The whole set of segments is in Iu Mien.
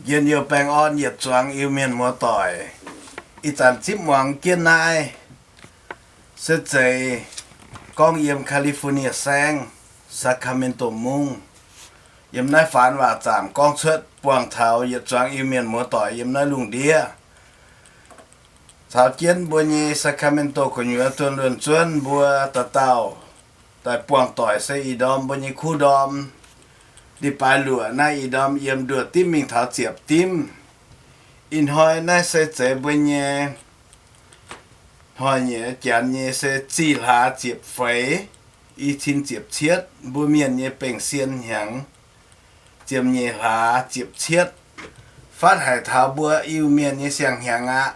Njien-youh baengh orn yietc zuangx Iu-Mienh muoz-doic. Ih zanc zipv muangx jienv naaiv se zeiz gorngv yiem California saengv, Sacramento mungv. Yiem naaiv faanx waac zaamc gorngv cuotv buangh taux yietc zuangx Iu-Mienh muoz-doic yiem naaiv lungh ndiev. Caux jienv mbuo nyei Sacramento gu'nyuoz dunh luonx zuonv mbuo dauh dauh daaih buangh doic se ih ndorm mbuo nyei kuv ndorm, li baaix luoqc naaiv ih ndorm yiem nduoh dimv mingh taux ziepc dimv. Ih hnoi naaiv se zeiz mbuo nyei hnoi-nyieqc janx nyei se zih hlaax ziepc feix, i cin ziepc cietv, mbuo mienh nyei bengh sien hnyangx, ziepc nyeic hlaax ziepc cietv, fatv haic taux mbuo Iu-Mienh nyei siang-hnyangx aqv.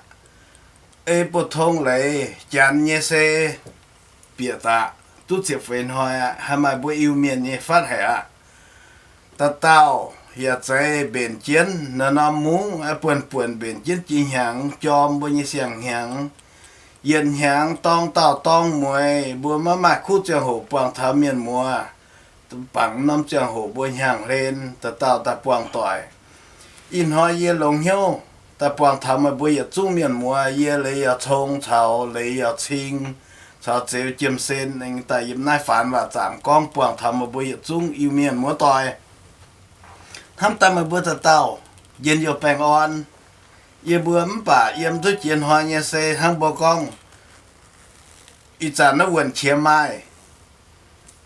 Ei buo tong leiz janx nyei se bieqc daqc duqv ziepc feix hnoi aqv, haaix maaih mbuo Iu-Mienh nyei fatv haic aqv. Dauh dauh yaac zeiz mbenc jienv naaiv norm mungv, buonc-buonc mbenc jienv jiex hnyangx jorm mbuo nyei siang-hnyangx. Yietc hnyangx dorng dauh dorng mueiz, mbuo maiv maaih kuv ziangh hoc buangh taux mienh muoz. Bangc norm ziangh hoc mbuo hnyangx-hlen, dauh dauh daaih buangh doic. Ih hnoi yie longx hnyouv daaih buangh taux meih mbuo yietc zungv mienh muoz. Yie leiz yaac cong caux leiz yaac cing caux Zeux Jiem-Sen aengx daaih yiem naaiv faanx waac zaamc gorngv buangh taux meih mbuo yietc zungv Iu-Mienh muoz-doic. Hnamv daaih meih mbuo dauh dauh njien-youh baengh orn. Yie mbuo mv baac yiem duqv jiex hnoi nyei se hnangv mbuo gorngv ih zanc naaiv wuonh qiex maaih,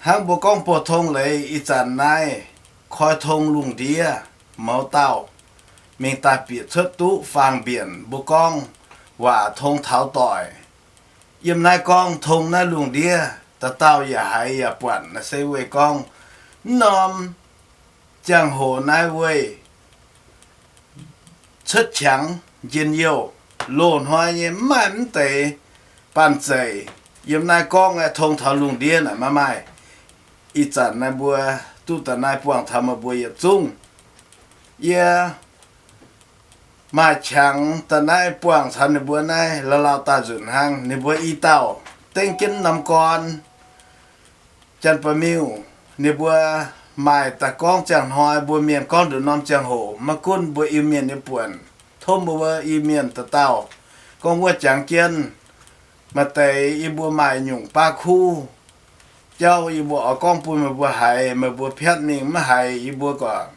hnangv mbuo gorngv buoz-tong leiz ih zanc naaiv koi tong lungh ndiev mouz dauh mingh daaih bieqc cuotv duqv faang-mbienc mbuo gorngv waac tong taux doic. Yiem naaiv gorngv tong naaiv lungh ndiev, dauh dauh yaac haiz yaac buatc naaiv se weih gorngv mv norm ziangh hoc naaiv weih cuotv qangx njien-youh, loz-hnoi nyei mv maaih mv deix banh zeic. Yiem naaiv gorngv aeqv, tong taux lungh ndiev naaic maiv maaih. Ih zanc naaiv mbuo duqv daaih naaiv buangh taux meih mbuo yietc zungv. Yie maaih qangx daaih naaiv buangh caux ninh mbuo naaiv lauh lauh daaih nzunc hnangv. Ninh mbuo i dauh dengv jienv norm gorn, Janx-Baeqc Miuh. Ninh mbuo maaih daaih gorngv ziangh hnoi mbuo mienh gorngv nduqc norm ziangh hoc, maiv gunv mbuo Iu-Mienh nyei buonc, tov mbuo Iu-Mienh dauh dauh gorngv wuov jangx jienv. Maaih deix yie mbuo maaih nyungc baav kuv jauv, yie mbuo oix gorngv bun meih mbuo haiz, meih mbuo piatv mingh maiv haiz yie mbuo gorqv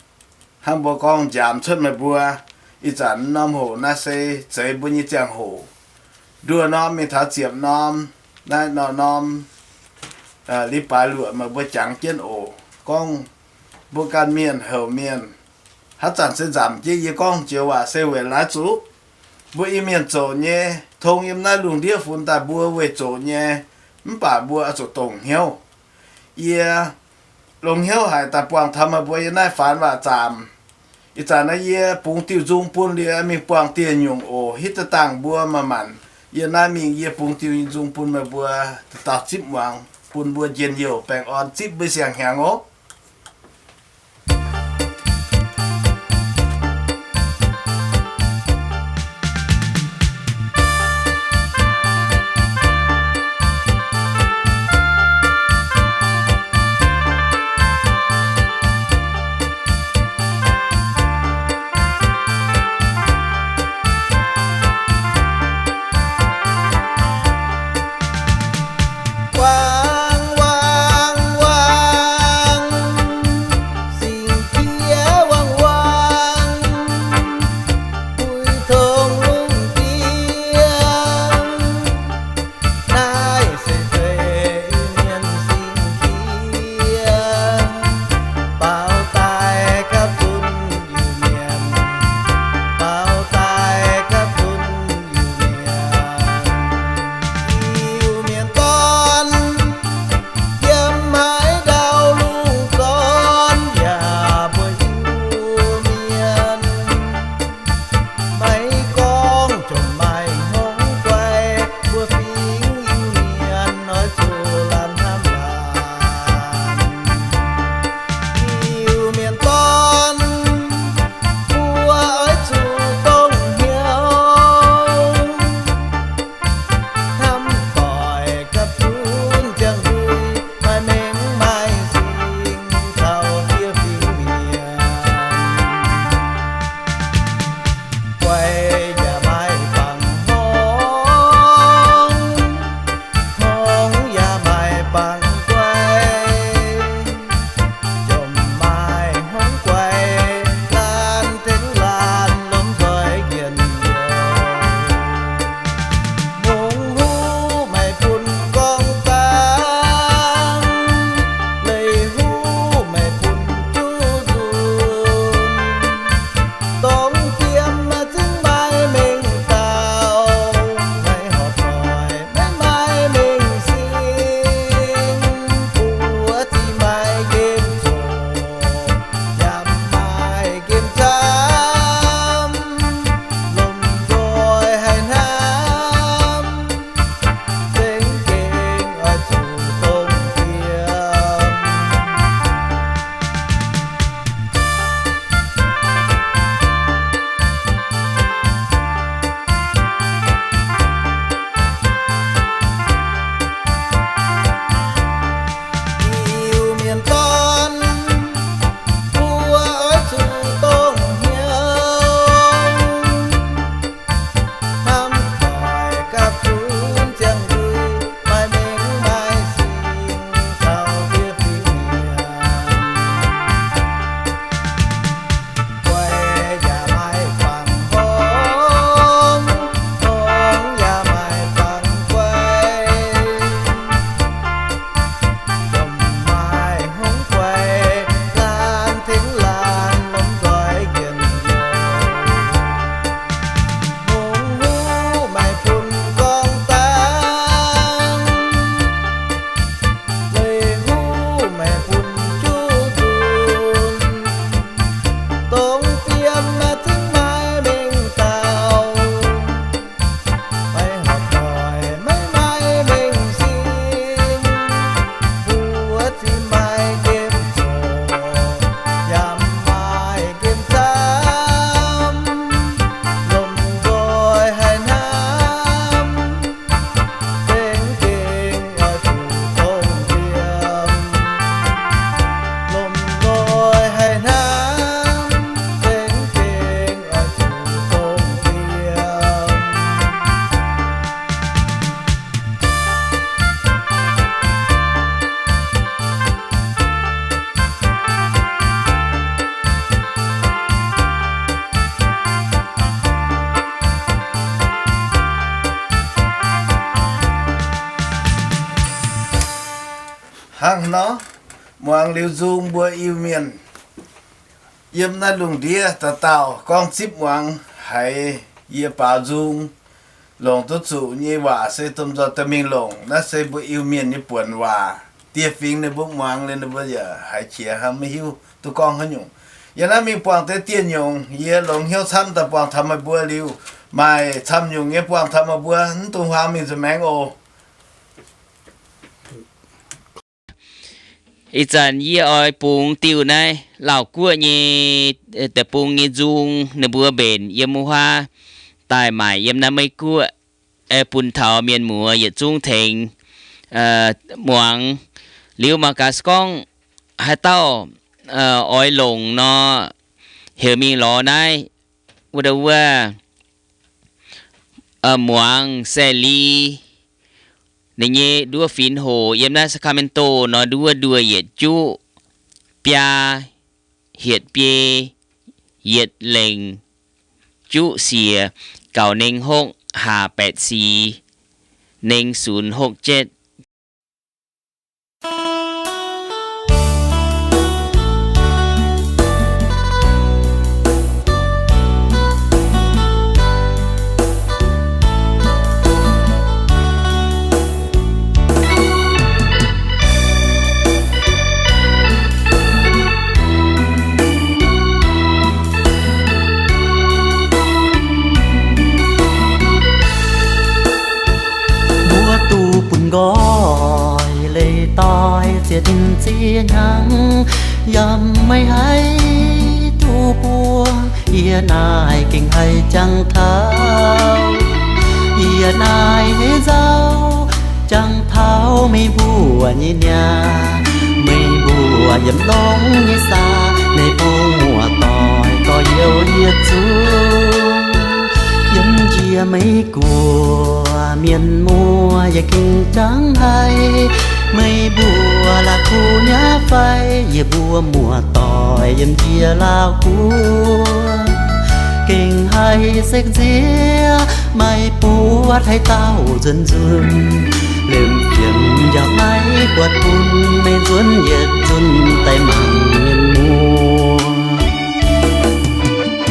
hnangv mbuo gorngv nziaamx cuotv meih mbuo. Ih zanc norm hoc naaiv se zeiz mbuo nyei ziangh hoc, nduoh norm mingh taux ziepc norm, naaiv norm norm li baaix luoqc meih mbuo jangx jienv oc. Gorngv mbuo ganh mienh houc mienh, haaix zanc se nzamc jienv yie gorngv joux waac se weic laaix zuqc mbuo Iu-Mienh zoqc nyei, tong yiem naaiv lungh ndiev funx daaih mbuo weih zoqc nyei, mv baac mbuo oix zuqc dongh hnyouv. Yie longx hnyouv haic daaih buangh taux meih mbuo yiem naaiv faanx waac zaamc. Ih zanc naaiv yie bungx diuh nzung bun liuz mingh buangh dieh nyungc oc. Hitv daaih dangh mbuo maaih maanc. Yie naaiv mingh yie bungx diuh nzung bun meih mbuo dauh dauh zipv muangx, bun mbuo njien-youh baengh orn zipv mbuo siang-hnyangx oc. Wang, wang, wang, Nor, muangx liuz nzung mbuo Iu-Mienh yiem naaiv lungh ndiev dauh dauh gorngv zipv muangx haiz yie baaux nzung, longc duqv zuqc nyei waac se domh nzoih dorh mingh longc. Naaiv se mbuo Iu-Mienh nyei buonc waac. Dieh fingx ninh mbuo muangx liuz ninh mbuo yaac haiz qiex hnangv, maiv hiuv duqv gorngv haaix nyungc. Yiem naaiv mingh buangh deix dieh nyungc, yie longx hnyouv camv daaih buangh taux meih mbuo liuz, maaih camv nyungc nyei buangh taux meih mbuo mv dungx huaang mingh nzuonx maengx oc. Ih zanc yie oix bungx diuh naaiv Laauh Guoqv nyei deic-bung nyei nzung, ninh mbuo mbenc yiem wuov huaav daaih maaic yiem naaiv Meiv Guoqv, bun taux mienh muoz yietc zungv tengx muangx. Liuz mangc gaax se gorngv haaix dauh oix longc nor, heuc mingh lorz naaiv wuov, wuov, muangx saeng-li ninh nyei nduov finx hoc yiem naaiv Sacramento nor, nduov nduoh yietc juqv biaa hietc biei yietc lengh juqv siec gauh nengh hokv haac baeqc sic nengh sunx hokv jetv. Mbuo duqv bun nqoi leiz-doic ziex ziex hnyangx, yaac maiv haih duqv buo. Yie naaic gengh haih jangx taux, yie naaic nyei nzauh jangx taux meih mbuo nyei niaa. Meih mbuo yiem longx nyei saah, meih mbuo muoz-doic gorx-youz yietc zungv. Yiem njiec Meiv-Guoqv mienh muoz yaac gengh jangx haiz, meih mbuo la'kuqv nyei fai? Yie mbuo muoz-doic yiem njiec Laauv-Guoqv gengh haih sekv nziev, maaih buatc haaix dauh nzunc nzunc, liemh fienx yaac maiv buatc bun meih nzuonx yietc nzunc daaih mangc mienh muoz.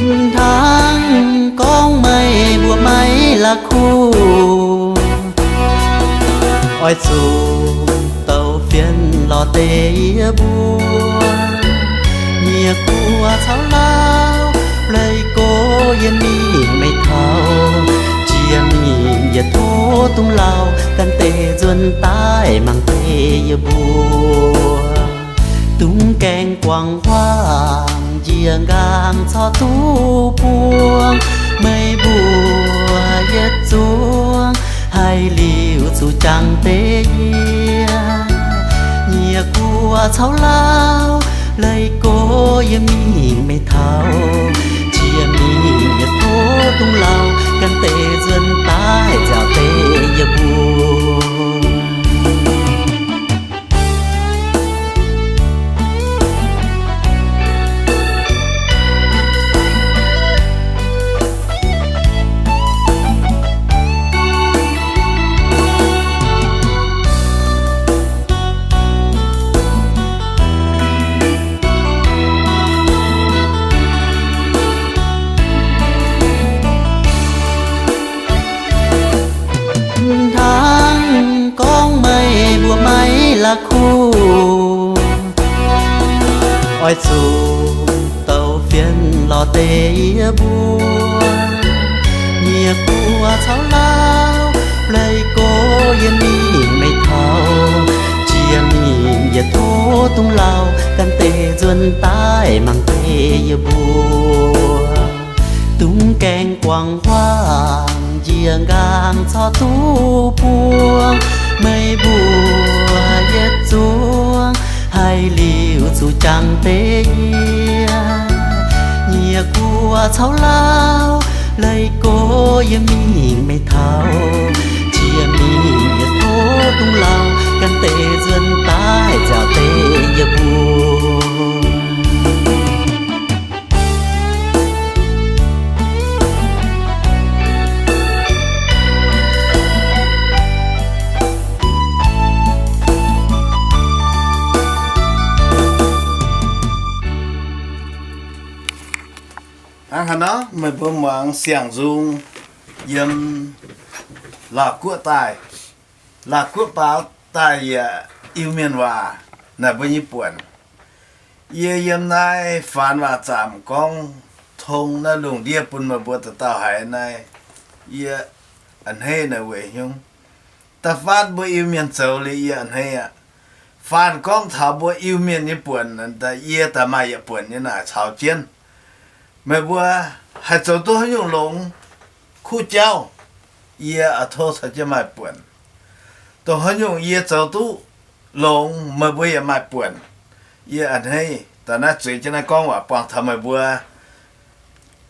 Hnangv gorngv meih mbuo maiv la'kuqv, oix zuqc douc fienx lorz deix yie mbuo. Nyiec guoqv caux lauv, leih gox yie mingh meih taux, jiex mingh yietc tov dungz lauh, gan deix nzuonx daaih mangc deix yie mbuo. Dungz gaengh guangc huaang njiec nqaang corc duqv buangh, meih mbuo yietc zungv haiz liuz zuqc jangx deix yie. Nyiec guoqv caux lauv, leih gox yie mingh meih taux, jiex mingh yietc tov dungz lauh, gan deix nzuonx daaih nziaauc deix yie mbuo. Hnangv gorngv meih mbuo maiv la'kuqv, oix zuqc douc fienx lorz deix yie mbuo. Nyiec guoqv caux lauv, leih gox yie mingh meih taux, jiex mingh yietc tov dungz lauh, gan deix nzuonx daaih mangc deix yie mbuo. Dungz gaengh guangc huaang njiec nqaang corc duqv buangh, meih mbuo yietc zungv haiz liuz zuqc jangx deix yie. Nyiec guoqv caux lauv, leih gox yie mingh meih taux, jiex mingh yietc tov dungz lauh, gan deix nzuonx daaih nziaauc deix yie mbuo. Hnangv haaix nor meih mbuo muangx siang-nzung yiem Laauh Guoqv daaih, Laauh Guoqv baac daaih yaac Iu-Mienh waac naaic mbuo nyei buonc. Yie yiem naaiv Faanx Waac Zaamc gorngv tong naaiv lungh ndiev bun meih mbuo dauh dauh haiz naaiv, yie a'hneiv naaic weic hnyouv da'faanh mbuo Iu-Mienh zoux liuz yie a'hneiv aqv. Faanh gorngv taux mbuo Iu-Mienh nyei buonc, yie daaih maaih yietc buonc nyei naaic caux jienv. Meih mbuo haih zoux duqv haaix nyungc longx kuv jauv, yie a'tov caux jienv maaih buonc. Dongh haaix nyungc yie zoux duqv longx, meih mbuo yaac maaih buonc. Yie a'hneiv daaih naaiv zueiz jienv naaiv gorngv waac buangh taux meih mbuo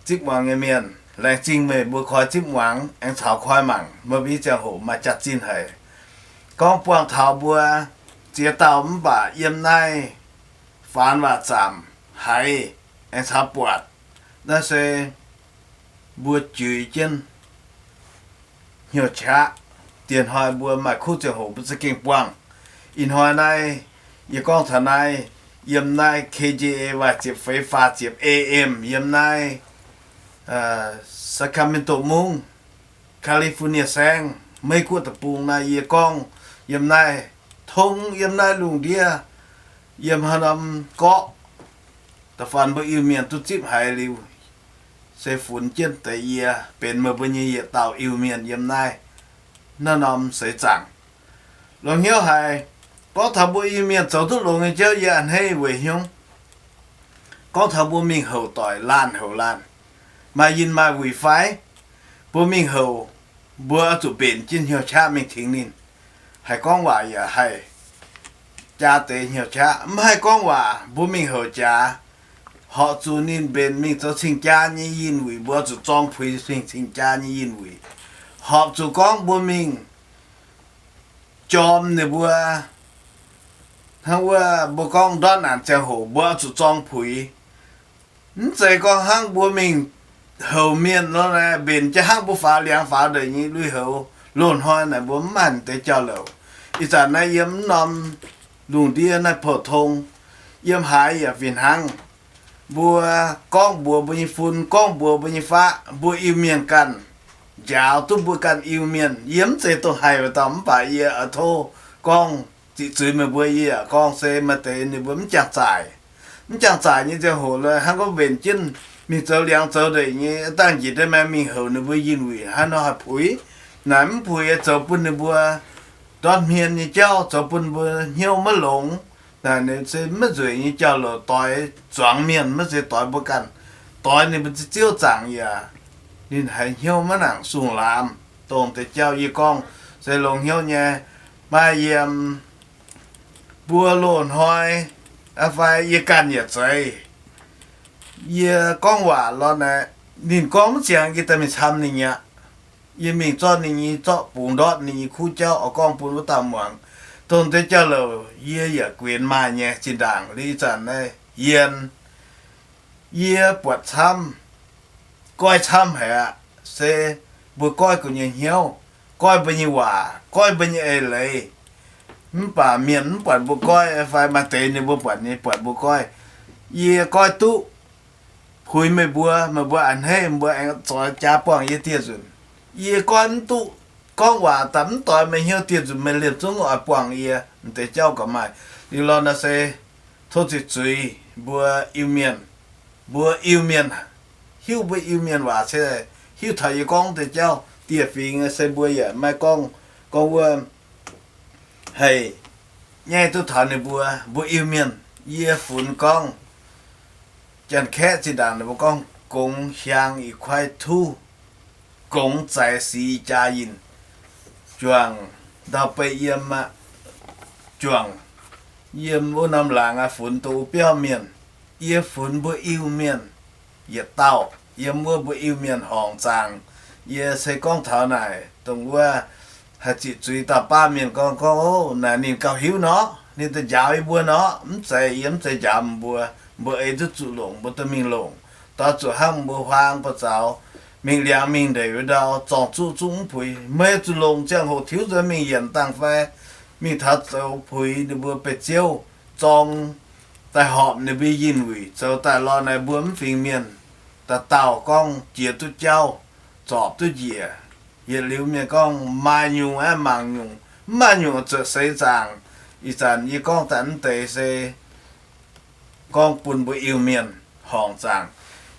zipv muangx nyei mienh. Laengz zingh meih mbuo koi zipv muangx aengx caux koi mangc meih mbuo nyei ziangh hoc maaih jaax-zinh haic. Gorngv buangh taux mbuo ziex dauh mv baac yiem naaiv Faanx Waac Zaamc haiz aengx caux buatc, naaiv se mbuo juix jienv hnyouv qaqv. Diex hnoi mbuo maaih kuv ziangh hoc mbuo za'gengh buangh. Ih hnoi naaiv yie gorngv taux naaiv, yiem naaiv K J A Y ziepc feix faah ziepc A M, yiem naaiv Sacramento mungv, California saengv, Meiv Guoqv deic-bung naaiv. Yie gorngv yiem naaiv, tong yiem naaiv lungh ndiev, yiem haaix norm gorqv, da'faanh mbuo Iu-Mienh duqv zipv haiz liuz, se funx jienv deix yie benx meih mbuo nyei yietc dauh Iu-Mienh yiem naaiv naaiv norm seix zaangc. Longx hnyouv haic. Gorngv taux mbuo Iu-Mienh zoux duqv longx nyei jauv yie a'hneiv weic hnyouv gorngv taux mbuo mingh houc doic laanh houc laanh, maaih yinh maaih wuic fai, mbuo mingh houc, mbuo oix zuqc mbenc jienv hnyouv qaqv mingh tengx ninh. Haih gorngv waac yaac haih jaa deix hnyouv qaqv. Mv haih gorngv waac, mbuo mingh houc jaax, horpc zuqc ninh mbenc mingh zoux cing-jaa nyei yinh wuic, mbuo oix zuqc zorng puix mingh cing-jaa nyei yinh wuic. Horpc zuqc gorngv mbuo mingh jorm ninh mbuo, hnangv wuov mbuo gorngv ndortv naanc ziangh hoc mbuo oix zuqc zorng puix. Mv zeiz gorngv hnangv mbuo mingh houc mienh nor, mbenc jienv hnangv mbuo faaux liangx faaux ndeic nyei lui-houx loz-hnoi naaic mbuo mv maaih deix jauv-louc. Ih zanc naaiv yiem mv norm lungh ndiev naaiv pou-tong, yiem haaix yaac fih hnangv. Mbuo gorngv mbuox mbuo nyei fun, gorngv mbuox mbuo nyei faqv, mbuo Iu-Mienh ganh njaaux duqv mbuo ganh Iu-Mienh. Yie mv zeiz dongh haih wuov dauh mv baac yie oix tov gorngv ziqc zuiz meih mbuo. Yie yaac gorngv se maaih deix ninh mbuo mv jangx zaaic. Mv jangx zaaic nyei ziangh hoc lorqc, hnangv gorngv mbenc jienv mingh zoux liangx zoux ndeic nyei, dangh njiec deix maengx mingh houc ninh mbuo yinh wuic, haaix nor haih puix? Naaic mv puix, zoux bun ninh mbuo ndortv hmien nyei jauv, zoux bun mbuo hnyouv maiv longx. Naaic ninh se maiv nzueic nyei jauv-louc, doix zuangx mienh, maiv zeiz doix mbuo ganh. Doix ninh mbuo nyei ziouv zaangc yaac ninh haiz hnyouv maiv nangc sung-laamz. Dongh deix jauv yie gorngv se longx hnyouv nyei. Maaih yiem mbuo loz-hnoi fai yie ganh yaac zeiz, yie gorngv waac lorqc naaic, ninh gorngv mv ziangx yie daaih mingh camv ninh aqv. Yie mingh zorqv ninh nyei zorqv bungx ndortv ninh nyei kuv jauv oix gorngv bun wuov dauh muangx. Dongh deix jauv-louc yie yaac guenx maaih nyei. Zinh ndaangc liuz ih zanc naaiv yienh, yie buatc camv, goiv camv haic aqv. Se mbuo goiv gu'nyuoz hnyouv, goiv mbuo nyei waac, goiv mbuo nyei eix leiz. Mv baac mienh mv buatc mbuo goiv fai maaih deix ninh mbuo buatc nyei buatc mbuo goiv. Yie goiv duqv puix meih mbuo, meih mbuo a'hneiv, mbuo aengx zoix jaax buangh yie dieh nzunc. Yie goiv mv duqv, gorngv waac daaih mv doix meih hnyouv dieh nzunc, meih liemh zungv oix buangh yie. M'deix jauv gauh maaih. Liuz lorqc naaic se tov ziqc zuiz mbuo Iu-Mienh. Mbuo Iu-Mienh hiuv mbuo Iu-Mienh waac se hiuv taux yie gorngv deix jauv. Dieh fingx se mbuo yaac maiv gorngv, gorngv wuov haih nyaiv duqv taux ninh mbuo. Mbuo Iu-Mienh, yie funx gorngv Janx-Kaeqv zinh ndaangc ninh mbuo gorngv gongx hiaang ih kuaaiv tuv, gongx zaix sic jaa yinh. Juangc ndau-beih yiem aqv. Juangc yiem wuov norm laangz aqv, funx dongh wuov biauv mienh. Yie funx mbuo Iu-Mienh yietc dauh yiem wuov mbuo Iu-Mienh horngc zaangc. Yie se gorngv taux naaic dongh wuov haih ziqc zuiz dauh baav mienh gorngv, gorngv, Ov, naaic ninh gauh hiuv nor, ninh daaih njaaux yie mbuo nor. Mv zeiz, yie mv zeiz njaaux mbuo. Mbuo ei duqv zuqc longc, mbuo duqv mingh longc. Doix zuqc hnangv mbuo huaang buoz zaux, mingh liangx mingh ndeic wuov ndau, zorng-zuqv zungv mv puix. Meih zuqc longc ziangh hoc tiuv nzuonx mingh yienc dangh fai mingh taux zoux puix ninh mbuo beih ziouv, zorng daaih horpc ninh mbuo yinh wuic, zoux daaih lorqc naaic mbuo mv fingx mienh. dauh dauh gorngv jiex duqv jauv, zorpc duqv njiec. Yietc liuz mienh gorngv maaih nyungc aeqv, mangc nyungc, mv maaih nyungc zuqc seix zaangc. Ih zanc yie gorngv daaih mv deix se gorngv bun mbuo Iu-Mienh horngc zaangc.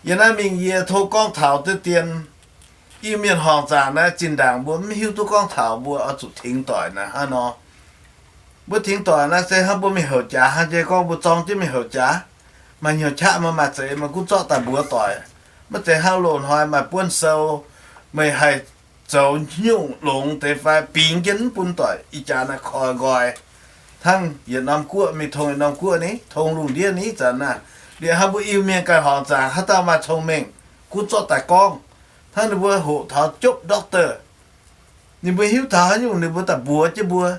Yie naaiv mingh yie tov gorngv taux deix dien, Iu-Mienh horngc zaangc naaiv zinh ndaangc mbuo mv hiuv duqv gorngv taux mbuo oix zuqc tingx doic naaiv hnangv nor. Mbuo tingx doic naaiv se hnangv mbuo mingh houc jaax hnangv, jiex gorngv mbuo zorng jienv mingh houc jaax, maaih hnyouv qaqv maaih, maaih zeiz maaih gunv zorqv daaih mbuox doic. Maiv zeiz hnangv loz-hnoi maaih buonv sou, meih haih zoux nyungc longx deix fai bingx jienv mv bun doic, ih jaax naaiv koi nqoi. Hnangv yietc norm guoqv mingh tong yietc norm guoqv ni, tong lungh ndiev ni zanc naaiv. Liuz hnangv mbuo Iu-Mienh ganh horngc zaangc haaix dauh maaih cong-mengh, gunv zorqv daaih gorngv. Hnangv ninh mbuo hoqc taux jopv doctor, ninh mbuo hiuv taux haaix nyungc ninh mbuo daaih mbuox jienv mbuo.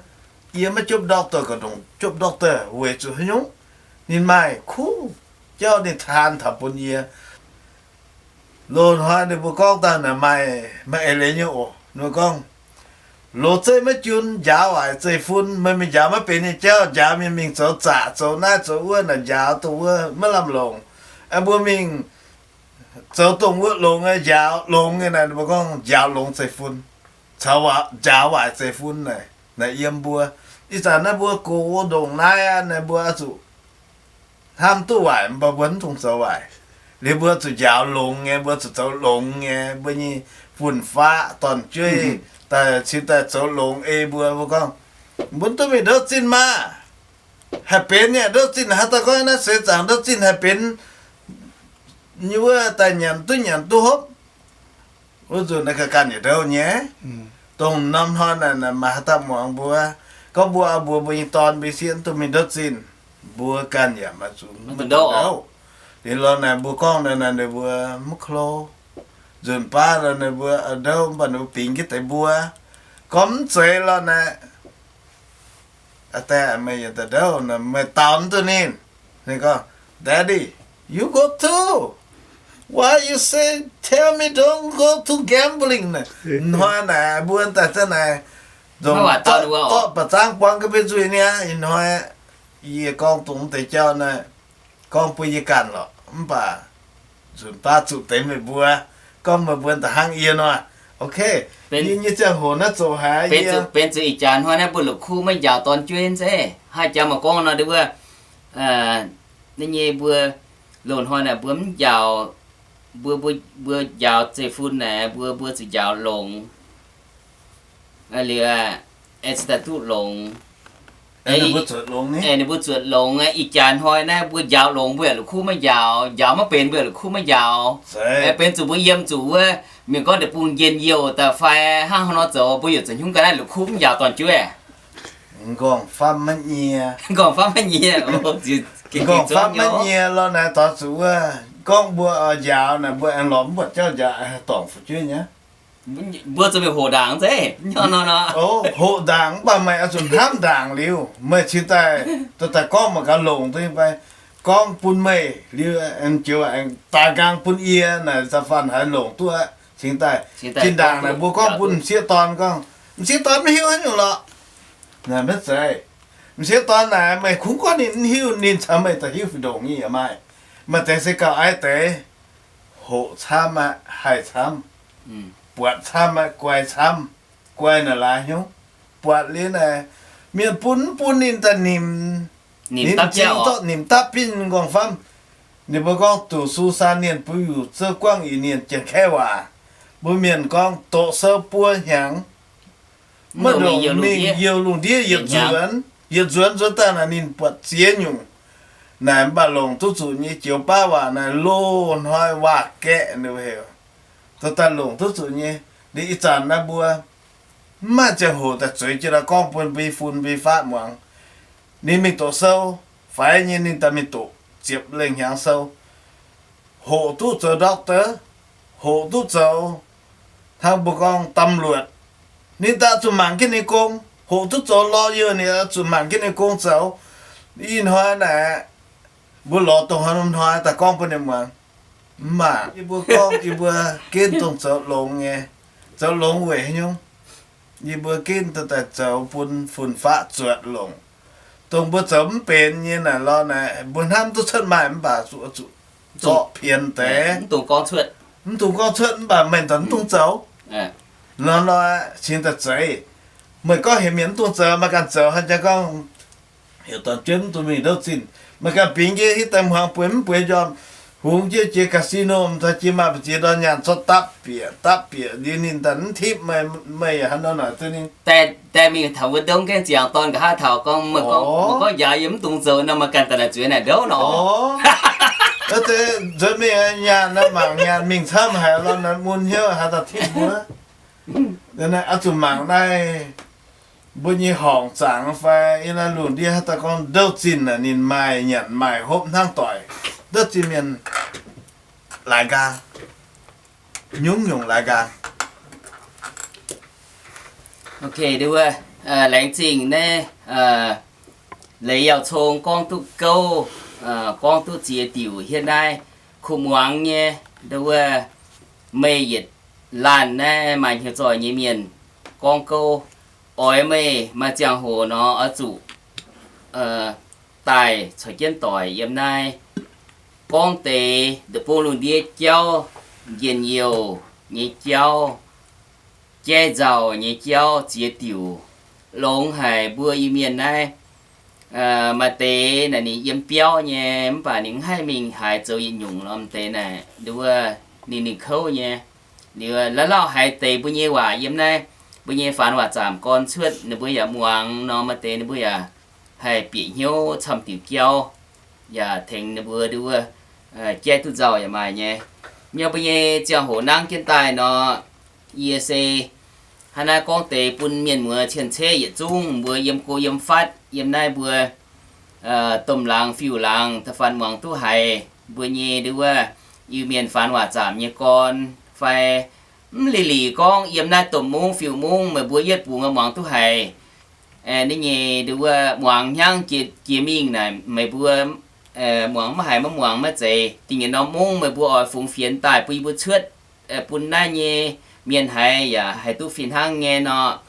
Yie maiv jopv doctor, ga'ndongc jopv doctor weic zuqc haaix nyungc? Ninh maaih kuv jauv ninh taan taux bun yie. Loz-hnoi ninh mbuo gorngv daaih naaic maaih, maaih eix leiz nyei oc. Ninh mbuo gorngv, loz-zeiv maiv jun, njaaux waaic zeiv-fun. Meih mingh njaaux maiv benx nyei jauv, njaaux mienh mingh zoux zaqc, zoux naaiv zoux wuov naaic, njaaux dongh wuov maiv lamh longc. Mbuo mingh zoux dongh wuov longx nyei, njaaux longx nyei naaic, ninh mbuo gorngv njaaux longx zeiv-fun, caux njaaux waaic zeiv-fun naaic, naaic yiem mbuo. Ih zanc naaiv mbuo gox ndongc naaiv aqv, naaiv mbuo oix zuqc hnamv duqv waaic, mv baac mbuo mv dungx zoux waaic. Liuz mbuo zuqc njaaux longx nyei, mbuo zuqc zoux longx nyei, mbuo nyei fun-faqv dorn-jueiv daaih cingx daaih zoux longx ei mbuo. Mbuo gorngv, mbuo mv duqv mingh ndouv zinh maah! Haih benx nyei ndouv zinh, haaix dauh gorngv naaiv seix zaangc ndouv zinh haih benx nyei wuov daaih nyanc duqv nyanc duqv hopv. Wuov nzunc naaiv ganh ganh yietc ndouv nyei. Dongh norm hnoi naaic maaih haaix dauh muangx mbuo gorngv mbuo, mbuo, mbuo nyei dorn mbuo sieqv mv duqv mingh ndouv zinh, mbuo ganh yaac maaih zuqc mv duqv ndouv. Liuz lorz naaic mbuo gorngv naaic, naaic ninh mbuo mv klo. Nzunc baav lorz ninh mbuo ndouv mv baac ninh mbuo bingx jienv deix mbuo. Gorngv mv zeiz lorz naaic, aa, meih yietc daaih ndouv, meih daaux mv duqv ninh. Ninh gorngv, Daddy, you go too. Why you say, tell me don't go to gambling? Hnoi naaic mbuo daaih za'naaic, nzongc dorqv ba'zangv buang ga'mbei nzuih niaa. Ih hnoi yie gorngv dongh mv deix jauv naaiv, gorngv bun yie ganh lorqc, mv baac nzunc baav zuqc deix meih mbuo gorngv meih mbuo da'hnangv yie nor. Ok, yie nyei ziangh hoc naaiv zoqc haic, benx zuqc ih jaax hnoi naaiv mbuo la'kuqv maiv njaaux dorn jueiv zeiv. Haaix jaax maaih gorngv nor, ndau wuov, nyei mbuo loz-hnoi naaic mbuo mv njaaux, mbuo, mbuo, mbuo njaaux zeiv-fun naaic, mbuo, mbuo zuqc njaaux longx. Liuz, aengx cingx daaih duqv longx. Ninh mbuo zuotc longx, ih jaax hnoi naaiv mbuo njaaux longx mbuo yaac la'kuqv maiv njaaux, njaaux maiv benx mbuo yaac la'kuqv maiv njaaux. Benx zuqc mbuo yiem zuqc wuov, mienh gorngv deic-bung njien-youh daaih fai hnangv haaix nor zoux, mbuo yaac zuqc hnyungv ga'naaiv la'kuqv mv njaaux dorn jueiv. M'nqorngv famv maiv nyie. M'nqorngv famv maiv nyie. M'nqorngv famv maiv nyie lorz naaic taux zuqc wuov, gorngv mbuo njaaux naaic mbuo aengx lorz mv buatc jauv njaaux, dorngc fu'jueiv nyei. Mbuo zuqc mingh hoqc ndaangc zeiv. Hoqc ndaangc mv baac meih oix zuqc hnamv ndaangc liuz, meih cingx daaih, daaih gorngv mangc gaax longc duqv nyei fai. Gorngv bun meih liuz, joux daaux nqaang bun yie naaic, da'faanh haiz longc duqv aqv. Cingx daaih, zinh ndaangc naaic mbuo gorngv bun m'sieqv dorn gorngv, m'sieqv dorn maiv hiuv haaix nyungc lorqc. Naaic maiv zeiz. M'sieqv dorn naaic meih kungx gorngv ninh mv hiuv, ninh caux meih daaih hiuv fih ndongc nyei yaac maaih. Maaih deix se gauh aiv deix, hoqc camv aqv, haih camv, buatc camv aqv, guai camv, guai naaic laaix hnyouv. Buatc liuz naaic, mienh bun mv bun ninh daaih nimc, ninh zingh zorqv nimc dapv binv m'nqorngv famv. Ninh mbuo gorngv duqv su saa nienh bun yuc zouv guangv ih nienh janx-kaeqv waac. Mbuo mienh gorngv doqc sou buo hnyangx, maiv ndongc mingh youh lungh ndiev yietc nzuonx. Yietc nzuonx nzuonx daaih naaic ninh buatc ziex nyungc. Naaic mv baac longc duqv zuqc nyei joux baav waac naaic loz-hnoi waac-gaeqv ninh heuc, daaih longc duqv zuqc nyei. Liuz ih zanc naaiv mbuo mv maaih ziangh hoc daaih zueiz jienv gorngv bun mbuo fun mbuo fatv muangx. Ninh mingh doqc sou, faix nyei ninh daaih mingh doqc ziepc lengh hnyangx sou, hoqc duqv zoux doctor, hoqc duqv zoux hnangv mbuo gorngv ตำรวจ, ninh daaih zuqc mangc jienv ninh gong. Hoqc duqv zoux lawyer ninh zuqc mangc jienv ninh gong zoux. Ih hnoi naaic, mbuo lorz dongh haaix norm hnoi daaih gorngv bun ninh muangx. Mv baac yie mbuo gorngv yie mbuo ginv dongh zoux longx nyei. Zoux longx weic haaix nyungc? Yie mbuo ginv daaih zoux bun fun-faqv zuotc longc. Dongh mbuo zoux mv benx nyei naaic lorz naaic, mbuo hnamv duqv cuotv maaih mv baac zuqc, zuqc zorqv pienx deix, mv dungx gorngv cuotv, mv baac meih daaih mv dungx zoux. Nor nor cingx daaih zeiz. Meih gorngv heuc mienh mv dungx zoux, maaih ganh zoux, haaix jaax gorngv heuc dorn-jueiv mv dungx mingh ndouv zinh. Maaih ganh bingx jienv hitv daaih hmuangx bueix mv bueix njormh, hungx jienv jiex casino, daaih jiex maaih mbu'ziex ndorn nyaanh zorqv dapv bieqc dapv bieqc liuz ninh daaih mv tipv meih, meih yaac hnangv nor naaic duqv ninh daaih mingh taux wuov ndouv gaengh ziangx dorn nqa'haav taux gorngv, meih gorngv njaaux yie mv dungx zoux nor, maaih ganh daaih naaic zueiz naaic ndouv nor. Nzuonx mingh nyaanh naaiv mangc nyaanh mingh camv haic lorqc, naaiv mun hnyouv haaix dauh tipv mbuo. Oix zuqc mangc naaiv mbuo nyei horngc zaangc fai yiem naaiv lungh ndiev haaix dauh gorngv ndouv zinh naaic ninh maaih nyanc maaih hopv hnangv doic. Ndouv zinh mienh laaix nqaang, nyungc-nyungc laaix nqaang. Ok, nduov, laengz zingh naaiv Leiz Yauh Cong gorngv duqv gouv, gorngv duqv ziex diuc hietv naaiv kuv muangx nyei. Nduov, meih yietc laanh naaiv maaih hnyouv zoih nyei mienh gorngv gouv, oix meih maaih ziangh hoc nor oix zuqc daaih caux jienv doic yiem naaiv gorngv deix ndopv-bung lungh ndiev jauv, njien-youh nyei jauv, jaiv nzauh nyei jauv ziex diuc, longx haic mbuo Iu-Mienh naaiv. Maaih deix naaic ninh yiem biauv nyei, mv baac ninh mv haih mingh haaix zoux yietc nyungc nor, maaih deix naaic nduov ninh, ninh kouv nyei. Liuz la'lauh haiz deix mbuo nyei waac yiem naaiv, mbuo nyei Faanx Waac Zaamc Gorn cuotv, ninh mbuo yaac muangx nor, maaih deix ninh mbuo yaac haih bieqc hnyouv camv diuc jauv, yaac tengx ninh mbuo nduov jaiv duqv nzauh yaac maaih nyei. Mv baac mbuo nyei ziangh hoc nangv jienv daaih nor, yie se hnangv naaiv gorngv deix bun mienh muoz cien-ceqv yietc zungv mbuo yiem go yiem fatv yiem naaiv mbuo domh laangz fiuv-laangz da'faanh muangx duqv haiz mbuo nyei nduov Iu-Mienh Faanx Waac Zaamc nyei gorn fai mv liuz liuz gorngv yiem naaiv domh mungv fiuv-mungv meih mbuo yietv bungx muangx duqv haiz. Ninh nyei nduov muangx hnyangx jiex mingh naaic meih mbuo muangx maiv haiz maiv muangx maiv zeiz. Dingh yietc norm mungv meih mbuo oix fungx fienx daaih bun yie mbuo cuotv bun naaiv nyei mienh haiz yaac haih duqv fih hnangv nyei nor.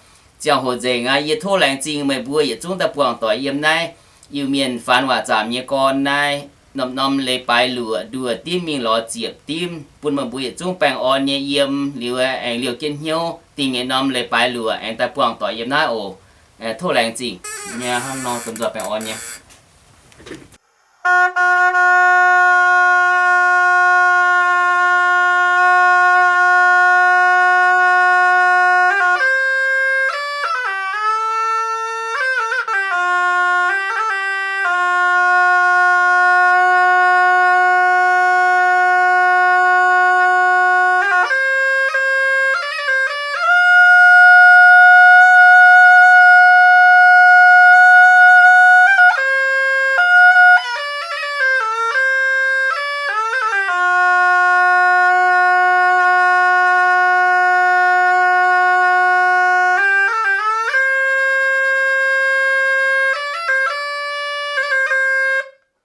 Ziangh hoc nzengc aqv, yie tov laengz zingh meih mbuo yietc zungv daaih buangh doic yiem naaiv Iu-Mienh Faanx Waac Zaamc nyei gorn naaiv norm-norm leiz-baaix luoqc nduoh dimv mingh lorz ziepc dimv bun meih mbuo yietc zungv baengh orn nyei yiem liuz aengx liouh jienv hnyouv. Dingh yietc norm leiz-baaix luoqc aengx daaih buangh doic yiem naaiv oc. Tov laengz zingh. Hnangv nor domh nzoih baengh orn nyei.